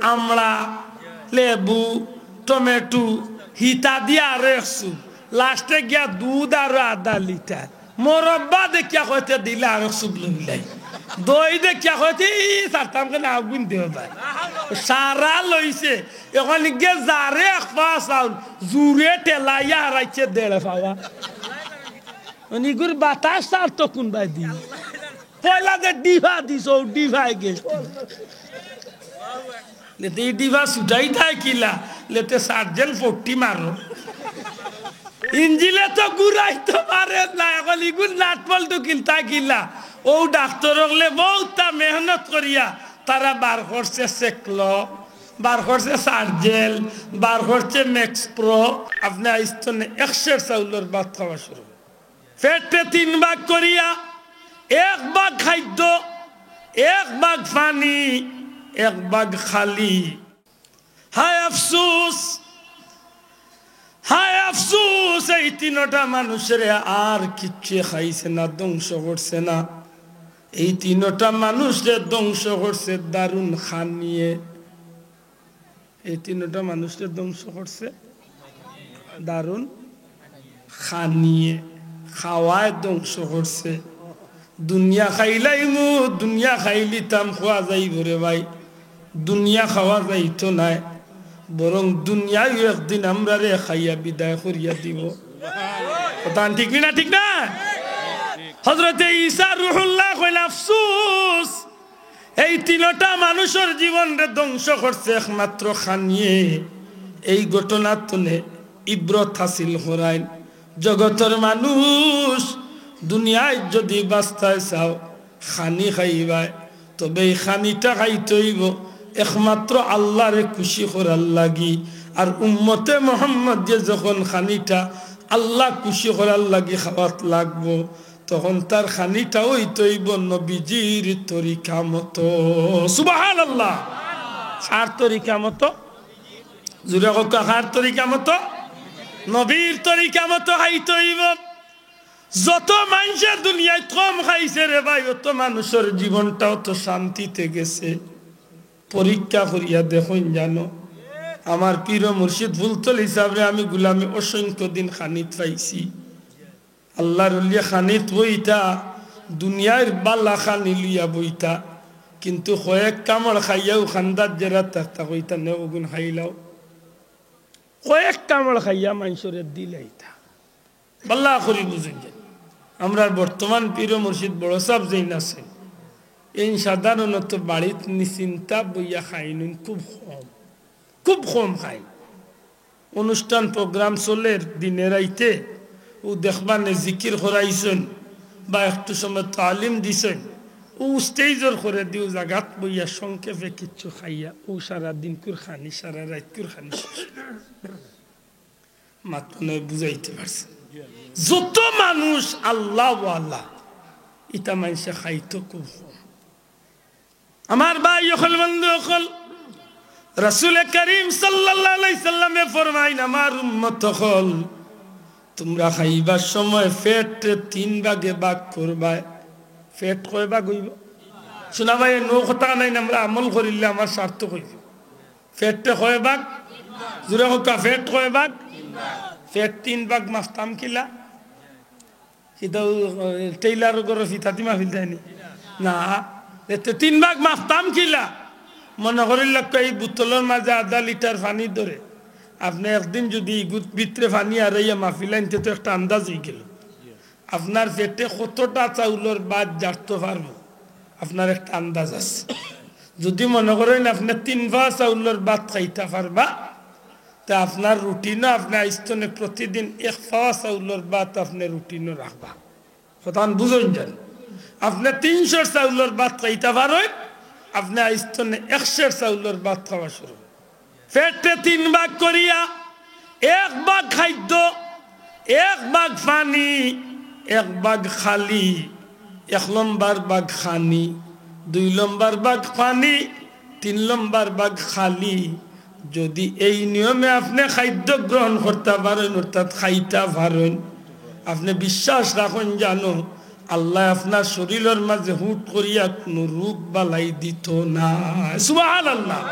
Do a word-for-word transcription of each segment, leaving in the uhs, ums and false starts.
আমড়া, লেবু, টমেটো, হিতা দিয়া আরো এক চুপ। লাস্টে গিয়া দুধ আরো আধা লিটার। মোরব্বা দেখিয়া কইতে দিলা আরো এক চুপ লইলাই। দই দেখিয়া কইতে, "ই সারতাম কেনে, আগুন দেও ভাই।" সারা লইছে। এখন গিয়া যারে এক পা চাউল, জুরে ঠেলাইয়া হারাইছে দেড় পাওয়া। অনিগুর বাতাস সার তো কোন বায়দি? পয়লা যে ডিভা দিছ, ও ডিভায় গেছে। লেতে ই ডিভা ছুটাইতায় কিলা, লেতে সার্জেল ফোর্টি মারো। ইঞ্জিলে তো ঘুরাইতো পারে না, এখন ইগুর নাটবল্টু কিনতায় কিলা। ও ডাক্তর অকলে বউততা মেহনত করিয়া তারা বার করছে সেকলো, বার করছে সার্জেল, বার করছে ম্যাক্স প্রো। আপনে আইজ তনে এক সের চাউলর ভাত খাওয়া শুরু। পেটরে তিন ভাগ করিয়া, এক ভাগ খাদ্য, এক ভাগ পানি, এক ভাগ খালি। হায় আফসোস, হায় আফসোস, এই তিনটা মানুষরে আর কিচ্ছু খাইছে না, ধ্বংস করছে না। এই তিনটা মানুষরে ধ্বংস করছে দারুণ খানিয়ে। এই তিনটা মানুষরে ধ্বংস করছে দারুণ খানিয়ে, খাওয়ায় ধ্বংস করছে। দুনিয়া খাইলাইমু, দুনিয়া খাইলিতাম, খাওয়া যাইবো রে ভাই, দুনিয়া খাওয়া যাইতো নায়, বরং দুনিয়ায় একদিন আমরারে খাইয়া বিদায় করিয়া দিবো। কথা ঠিক নি না? ঠিক না? হযরতে ঈসা রুহুল্লাহ কইলা, আফসোস, এই তিনটা মানুষর জীবনরে ধ্বংস করছে একমাত্র খানিয়ে। এই ঘটনা তনে ইবরত হাসিল করাইন। জগতর মানুষ, দুনিয়ায় যদি বাঁচতায় চাও, খানি খাইবায়, তবে এই খানিটা খাইতে অইবো একমাত্র আল্লারে খুশি করার লাগি। আর উম্মতে মোহাম্মদ যে যখন খানিটা আল্লা খুশি করার লাগি খাওয়াত লাগবো, তখন তার খানিটা অইতে অইবো নবীজির তরিকা মতো। সুবহানাল্লাহ। কার তরিকা মতো? জুরে কউক্কা, কার তরিকা মতো? নবীর তরিকা মতো খাইতে অইবো। যত মানষে দুনিয়াত কম খাইছে রে ভাই, অত মানুষর জীবনটা অত শান্তিতে গেছে। পরীক্ষা করিয়া দেখইন জানো, আমার পীর ও মুর্শিদ ফুলতলি সাবরে আমি গুলামে অসংখ্য দিন খানিত পাইছি। আল্লার অলিয়ে খানিত বইতা, দুনিয়ার বালা খানি লইয়া বইতা, কিন্তু কয়েক কামড় খাইয়াউ খান্দাত যেরা থাকতা কইতা, "নেও অগুন খাইলাও।" কয়েক কামড় খাইয়া মানষরে দিলাইতা। বালা করি বুঝইন যে, আমরার বর্তমান পীর ও মুর্শিদ বড় সাব যেইন আছইন, এইন সাধারণত বাড়িত নিশ্চিন্তা বইয়া খাইনইন খুব কম, খুব কম খাইন। অনুষ্ঠান program চলের দিনে রাইতে, অউ দেখবানে জিকির করাইছইন বা একটু সময় তালিম দিছইন, অউ stage-র করেদি অউ জাগাত বইয়া সংক্ষেপে কিচ্ছু খাইয়া, অউ সারা দিনকুর খানি, সারা রাইতকুর খানি শেষ। মাত মনে অয় বুঝাইতে পারছি। যত মানুষ আল্লাওয়ালা, ইতা মানষে খাইতো খুব কম। আমার ভাই অকল, বন্ধু অকল, রাসূলে করিম সাল্লাল্লাহু আলাইহি সাল্লামে ফরমাইন, "আমার উম্মত অকল, তুমরা খাইবার সময় পেটরে তিন ভাগে ভাগ করবায়।" পেট কয় ভাগ অইবো? শুনা ভাই, নু কথা নাইন, আমরা আমল করিলে আমার সার্থক অইবো। পেটরে কয় ভাগ? জুরে কউক্কা, পেট কয় ভাগ? পেট তিন ভাগ মাপতাম কিলা? কিতা, টেইলার ঘরো ফিতা দি মাপিল যায়নি? না, এতে তিন ভাগ মাপতাম কিলা? মনো করিলা এই বোতলর মাঝে আধা লিটার পানি ধরে, আপনে একদিন যুদি ইগুত ভিতরে পানি হারাইয়া মাপিলাইন, তে তো একটা আন্দাজ অইগেলো। আপনার পেটে কতটা চাউলর ভাত জারতো পারবো, আপনার একটা আন্দাজ আছে। যুদি মনো করইন আপনে তিন পা চাউলর ভাত খাইতা পারবা, তে আপনার routine-ও আপনে আইজ তনে প্রতিদিন এক পা চাউলর ভাত আপনে routine-ও রাখবা। কথাখান বুঝইন যেন। আপনে তিন সের চাউলর ভাত খাইতা পারইন, আপনে আইজ তনে এক সের চাউলর ভাত খাওয়া শুরু। পেটরে তিন ভাগ করিয়া, এক ভাগ খাদ্য, এক ভাগ পানি, এক ভাগ খালি। এক লম্বর ভাগ খানি, দুই লম্বর ভাগ পানি, তিন লম্বর ভাগ খালি। যুদি এই নিয়মে আপনে খাদ্য গ্রহণ করতা পারইন, অর্থাৎ খাইতা পারইন, আপনে বিশ্বাস রাখইন জানো, আল্লায় আপনার শরীলর মাঝে হুট করিয়া কুনু রোগ বালাই দিতো না। সুবহানাল্লাহ।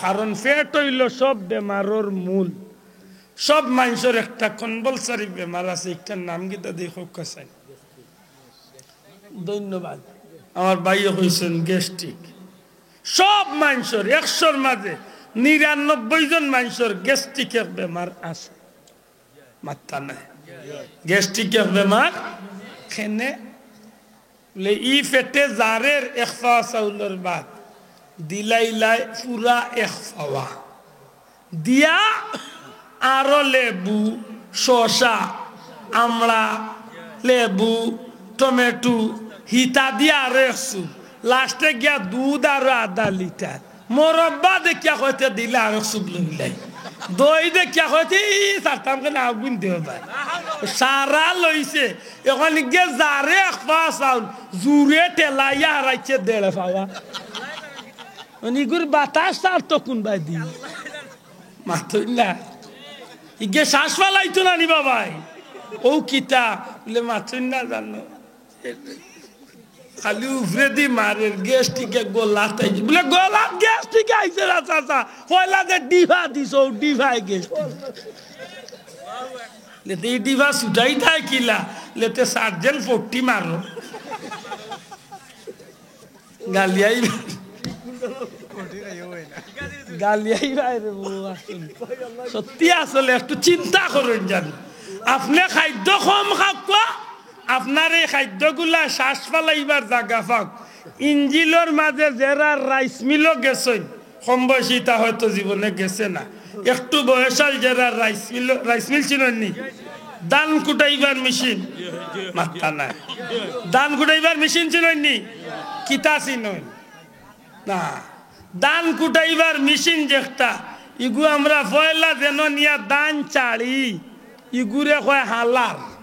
কারণ পেট অইলো সব বেমারর মূল। সব মানষর একটা compulsory বেমার আছে, একটার নাম কিতা দেখো কাছে। ধন্যবাদ। আমার ভাইয়ে কইছেন গ্যাস্ট্রিক। সব মানষর, একশোর মাঝে নিরানব্বই জন মানষর গ্যাস্ট্রিক এক বেমার আছে। মাত্তা নাই। গ্যাস্ট্রিক এক বেমার, খেনে বলে, ই পেটে জারের এক ফাওয়া চাউলর ভাত, দিলাইলায় পুরা এক ফাওয়া। দিয়া আরো লেবু, শসা, আমড়া, লেবু, টমেটো, হিতা দিয়া আরো এক চুপ। লাস্টে গিয়া দুধ আরো আধা লিটার। মোরব্বা দেখিয়া কইতে দিলে আরো চুপ লইলাই। দই দেখিয়া কইতে, "ই সারতাম কেনে আগুন দেও ভাই।" সারা লইছে। এখন গিয়া জারে এক ফাওয়া চাউল, জুরে ঠেলাইয়া হারাইছে দেড় ফাওয়া। মানে ইগুর বাতাস সারতো কুনবায়দি? মাতইন না। ইগে শ্বাস ফালাইতো না নি বাবাই। ও কিতা? বলে, "মাতইন না জানো।" খালি উপরেদি মারের, গ্যাস্ট্রিকে গলাত আইছে। বলে, "গলাত গ্যাস্ট্রিক আইছে না চাচা? পয়লা যে ডিভা দিছো, ও ডিভায় গ্যাস্ট্রিক।" লেতে ই ডিভা ছুটাই থায় কিলা? লেতে সার্জেন ফোর্টি মারো। গালিয়াই, গালিয়াই বাইরে বউ আসলে। সত্যি আসলে একটু চিন্তা করইন জানি। আপনে খাদ্য কম খাউক্কা, আপনার এই খাদ্যগুলা শ্বাস ফালাইবার জাগা পাউক। ইঞ্জিলর মাঝে যেরা রাইস মিলো গেছইন, কম বয়সী তা হয়তো জীবনে গেছে না। একটু বয়স আল যেরা রাইস মিল, রাইস মিল চিনইন নি? ধান কুটাইবার মেশিন। মাত্তা নাই। ধান কুটাইবার মেশিন চিনইন নি? কিতা চিনইন? না। ধান কুটাইবার মেশিন যেটা, ইগু আমরা পয়লা যেন নিয়া ধান চাড়ি, ইগুরে কয় হালার।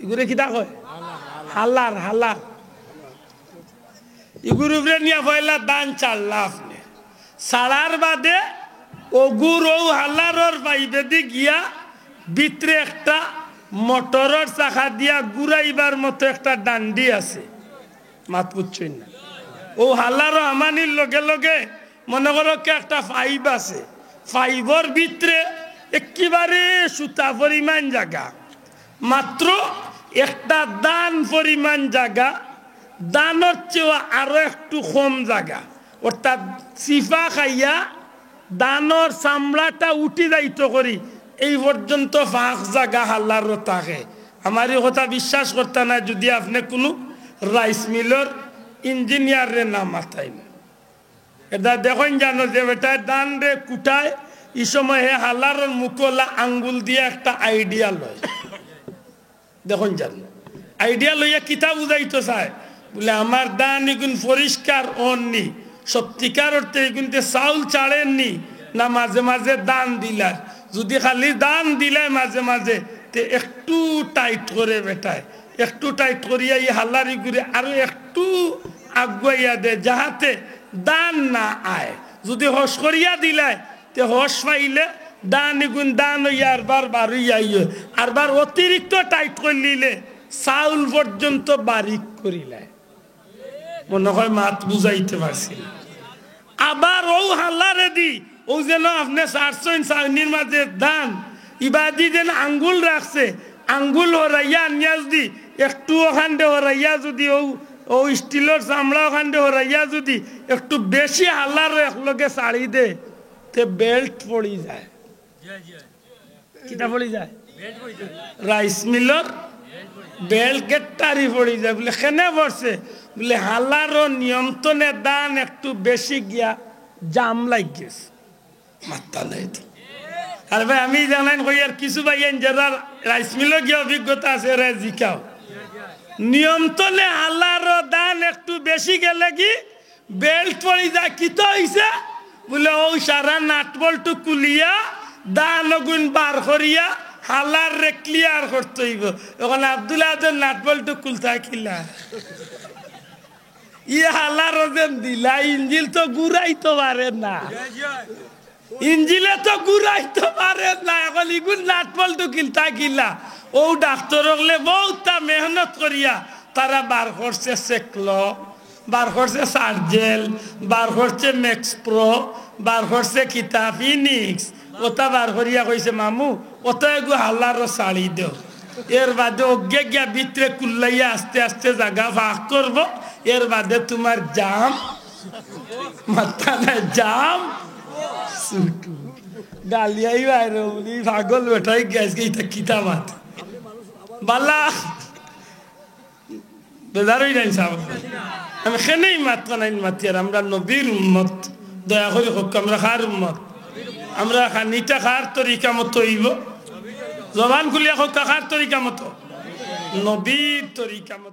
ইগুরে কিতা কয়? হালার, হালার। ইগুর উপরে নিয়া পয়লা ধান চাড়লা আপনে। চাড়ার বাদে অগুর অউ হালারর পাইপেদি গিয়া ভিতরে একটা মোটরর চাকা দিয়া ঘুরাইবার মতো একটা ডান্ডি আছে। মাত বুঝছইন না? অউ হালারো হামানির লগে লগে মনে করউক্কা একটা পাইপ আছে, পাইপর ভিতরে একেবারে সুতা পরিমাণ জাগা, মাত্র একটা ধান পরিমাণ জাগা, ধানর চেয়েও আরো একটু কম জাগা, অর্থাৎ চিপা খাইয়া ধানর চামড়াটা উঠি যাইতো করি, এই পর্যন্ত ফাঁক জাগা হালারো থাকে। আমার ই কথা বিশ্বাস করতা নায় যদি আপনে কুনু রাইস মিলর ইঞ্জিনিয়াররে না মাতাইন। এটা দেখইন জানো যে বেটায় ধানরে কুটায়, ই সময় হে হালারর মুখো অলা আঙ্গুল দিয়া একটা আইডিয়া লয়। দেখইন জানো, আইডিয়া লইয়া কিতা বুঝাইতো চায়, বুলে, "আমার ধান ইগুন পরিষ্কার অর নি, সত্যিকার অর্থে ইগুনতে চাউল চাড়ের নি, না মাঝে মাঝে ধান দিলায়? যদি খালি ধান দিলায় মাঝে মাঝে, তে একটু টাইট করে বেটায়, একটু টাইট করিয়া ই হালার ইগুরে আরো একটু আগুয়াইয়া দে, যাহাতে ধান না আয়। যদি হস করিয়া দিলায়, তে হস পাইলে ধান ইগুন ধান অইয়া আরবার বারইয়া আইয়ে, আরবার অতিরিক্ত টাইট করিলিলে চাউল পর্যন্ত বারিক করিলায়।" মনে হয় মাত বুঝাইতে পারছি না। আবার অউ হালারেদি, অউ যেন আপনে চাড়ছইন চাউনির মাঝে ধান, ইবাদি যেন আঙ্গুল রাখছে, আঙ্গুল হরাইয়া আনিয়া যদি একটু অখানদে হরাইয়া যদি অউ, অউ স্টিলর চামড়া অখানদে হরাইয়া যদি একটু বেশি হালারো একলগে চাড়ি দে, তে বেল্ট পড়ি যায়। কিতা পড়ি যায়? রাইস মিলর বেল্ট গেট্টারি পড়ি যায়। বুলে, "কেনে পড়ছে?" বুলে, "হালারো নিয়ন্ত্রণে ধান একটু বেশি গিয়া জাম লাগি গেছে।" মাত্তা নাই তো। আর ভাই, আমি জানাইন কই, আর কিছু ভাইয়াইন যেরা রাইস মিলো গিয়া অভিজ্ঞতা আছে, এরা জিকাও। নিয়ন্ত্রণে হালারো ধান একটু বেশি গেলেগি বেল্ট পড়ি যায়। কিতা অইছে? বুলে, "অউ সারা নাট বল্টু খুলিয়া, ধান অগুন বার করিয়া, হালাররে ক্লিয়ার করতে অইবো।" অখন আব্দুল আহাদর নাট বল্টু খুলতা কিলা? ই হালারো যেন দিলা, ইঞ্জিল তো ঘুরাইতো পারে না। ইঞ্জিলে তো ঘুরাইতো পারে না, অখন ইগুন নাট বল্টু খুলতা কিলা? অউ ডাক্তর অকলে বউততা মেহনত করিয়া তারা বার করছে, চেকলো। বার করছে সার্জেল, বার করছে ম্যাক্স প্রো, বার করছে কিতা ফিনিক্স। ওটা বার করিয়া কইছে, "মামু, ওটা এগু হালারও ছাড়ি দেও।" এর বাদে অগ্গে গিয়া ভিতরে কুল্লাইয়া আস্তে আস্তে জাগা ফাঁক করব। এর বাদে তুমার জাম, মাথা না জাম, গালিয়াই বাইরে উনি পাগল বেটাই গেছে, ইটা কিতা মাত? বালা, বেজার অই নাই সাব। আমি কেনে ই মাত কানাইন মাতিয়ার, আমরা নবীর উম্মত। দয়া করি কউক্কা, আমরা কার উম্মত? আমরা খানিটা কার তরিকা মতো অইবো? জবান খুলিয়া কউক্কা, কার তরিকা মতো? নবীর তরিকা মতো।